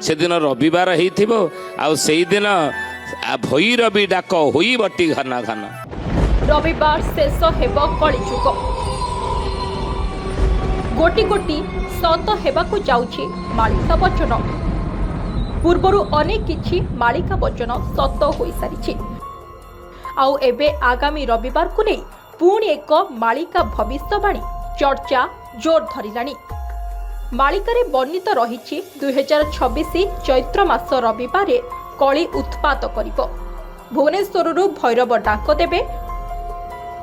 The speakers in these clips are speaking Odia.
ସେଦିନ ରବିବାର ହେଇଥିବ, ଆଉ ସେଇଦିନ ଭୈରବୀ ଡାକ ହୋଇବଟି ଘନ ଘନ। ରବିବାର ଶେଷ ହେବ କଳିଯୁଗ। ଗୋଟି ଗୋଟି ସତ ହେବାକୁ ଯାଉଛି ମାଳିକା ବଚନ। ପୂର୍ବରୁ ଅନେକ କିଛି ମାଳିକା ବଚନ ସତ ହୋଇସାରିଛି। ଆଉ ଏବେ ଆଗାମୀ ରବିବାରକୁ ନେଇ ପୁଣି ଏକ ମାଳିକା ଭବିଷ୍ୟବାଣୀ ଚର୍ଚ୍ଚା ଜୋର ଧରିଲାଣି। ମାଳିକାରେ ବର୍ଣ୍ଣିତ ରହିଛି, 2026 ଚୈତ୍ର ମାସ ରବିବାରେ କଳି ଉତ୍ପାତ କରିବ। ଭୁବନେଶ୍ୱରରୁ ଭୈରବ ଡାକ ଦେବେ।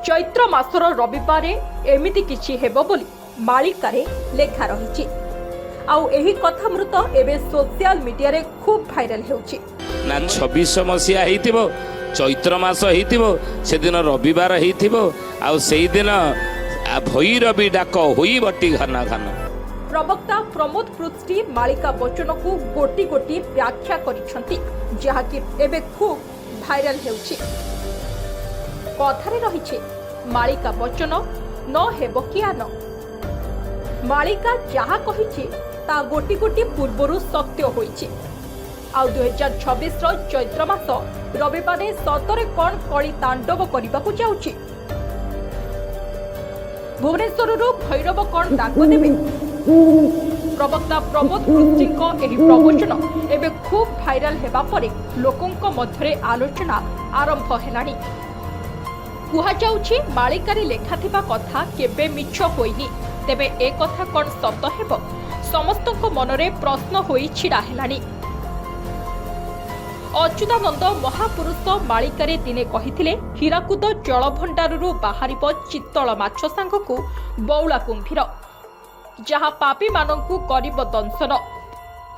ଚୈତ୍ର ମାସର ରବିବାରେ ଏମିତି କିଛି ହେବ ବୋଲି ମାଳିକାରେ ଲେଖା ରହିଛି। ଆଉ ଏହି କଥାମୃତ ଏବେ ସୋସିଆଲ ମିଡିଆରେ ଖୁବ୍ ଭାଇରାଲ ହେଉଛି। ନା 26 ମସିହା ହେଇଥିବ, ଚୈତ୍ର ମାସ ହେଇଥିବ, ସେଦିନ ରବିବାର ହେଇଥିବ, ଆଉ ସେଇଦିନ ଭୈରବୀ ଡାକ ହୋଇବଟି ଘନ ଘନ। ପ୍ରବକ୍ତା ପ୍ରମୋଦ ପୃଷ୍ଟି ମାଳିକା ବଚନକୁ ଗୋଟି ଗୋଟି ବ୍ୟାଖ୍ୟା କରିଛନ୍ତି, ଯାହାକି ଏବେ ଖୁବ୍ ଭାଇରାଲ ହେଉଛି। କଥାରେ ରହିଛି, ମାଳିକା ବଚନ ନ ହେବ କି ଆନ। ମାଳିକା ଯାହା କହିଛି, ତା ଗୋଟି ଗୋଟି ପୂର୍ବରୁ ସତ୍ୟ ହୋଇଛି। ଆଉ 2026ର ଚୈତ୍ର ମାସ ରବିବାରେ ସତରେ କ'ଣ କଳି ତାଣ୍ଡବ କରିବାକୁ ଯାଉଛି? ଭୁବନେଶ୍ୱରରୁ ଭୈରବ କ'ଣ ଡାକ ଦେବେ? ପ୍ରବକ୍ତା ପ୍ରମୋଦ ପୃଷ୍ଟିଙ୍କ ଏହି ପ୍ରବଚନ ଏବେ ଖୁବ୍ ଭାଇରାଲ ହେବା ପରେ ଲୋକଙ୍କ ମଧ୍ୟରେ ଆଲୋଚନା ଆରମ୍ଭ ହେଲାଣି। କୁହାଯାଉଛି, ମାଳିକାରେ ଲେଖାଥିବା କଥା କେବେ ମିଛ ହୋଇନି। ତେବେ ଏ କଥା କ'ଣ ସତ ହେବ? ସମସ୍ତଙ୍କ ମନରେ ପ୍ରଶ୍ନ ହୋଇ ଛିଡ଼ା ହେଲାଣି। ଅଚ୍ୟୁତାନନ୍ଦ ମହାପୁରୁଷ ମାଳିକାରେ ଦିନେ କହିଥିଲେ, ହୀରାକୁଦ ଜଳଭଣ୍ଡାରରୁ ବାହାରିବ ଚିତ୍ତଳ ମାଛ ସାଙ୍ଗକୁ ବଉଳା କୁମ୍ଭୀର, ଯାହା ପାପୀମାନଙ୍କୁ କରିବ ଦଂଶନ।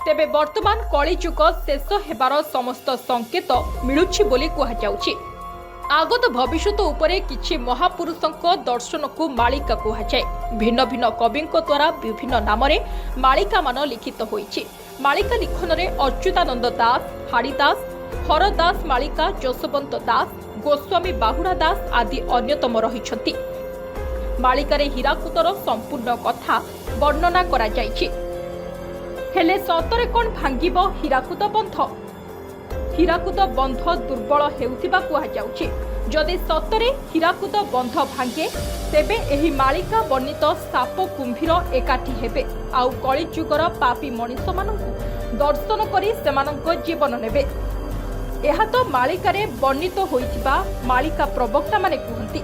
ତେବେ ବର୍ତ୍ତମାନ କଳିଯୁଗ ଶେଷ ହେବାର ସମସ୍ତ ସଂକେତ ମିଳୁଛି ବୋଲି କୁହାଯାଉଛି। ଆଗତ ଭବିଷ୍ୟତ ଉପରେ କିଛି ମହାପୁରୁଷଙ୍କ ଦର୍ଶନକୁ ମାଳିକା କୁହାଯାଏ। ଭିନ୍ନ ଭିନ୍ନ କବିଙ୍କ ଦ୍ୱାରା ବିଭିନ୍ନ ନାମରେ ମାଳିକାମାନ ଲିଖିତ ହୋଇଛି। ମାଳିକା ଲିଖନରେ ଅଚ୍ୟୁତାନନ୍ଦ ଦାସ, ହାଡ଼ିଦାସ, ହରଦାସ ମାଳିକା, ଯଶୋବନ୍ତ ଦାସ, ଗୋସ୍ୱାମୀ ବାହୁଡ଼ା ଦାସ ଆଦି ଅନ୍ୟତମ ରହିଛନ୍ତି। ମାଳିକାରେ ହୀରାକୁଦର ସମ୍ପୂର୍ଣ୍ଣ କଥା ବର୍ଣ୍ଣନା କରାଯାଇଛି। ହେଲେ ସତରେ କ'ଣ ଭାଙ୍ଗିବ ହୀରାକୁଦ ବନ୍ଧ? ହୀରାକୁଦ ବନ୍ଧ ଦୁର୍ବଳ ହେଉଥିବା କୁହାଯାଉଛି। ଯଦି ସତରେ ହୀରାକୁଦ ବନ୍ଧ ଭାଙ୍ଗେ, ତେବେ ଏହି ମାଳିକା ବର୍ଣ୍ଣିତ ସାପ କୁମ୍ଭୀର ଏକାଠି ହେବେ, ଆଉ କଳିଯୁଗର ପାପୀ ମଣିଷମାନଙ୍କୁ ଦର୍ଶନ କରି ସେମାନଙ୍କ ଜୀବନ ନେବେ। ଏହା ତ ମାଳିକାରେ ବର୍ଣ୍ଣିତ ହୋଇଥିବା ମାଳିକା ପ୍ରବକ୍ତାମାନେ କୁହନ୍ତି।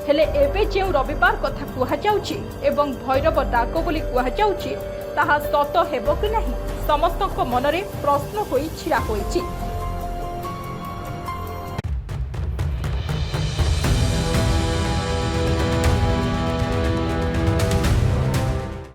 ହେଲେ ଏବେ ଯେଉଁ ରବିବାର କଥା କୁହାଯାଉଛି ଏବଂ ଭୈରବ ଡାକ ବୋଲି କୁହାଯାଉଛି, ତାହା ସତ ହେବ କି ନାହିଁ, ସମସ୍ତଙ୍କ ମନରେ ପ୍ରଶ୍ନ ହୋଇ ଛିଡ଼ା ହୋଇଛି।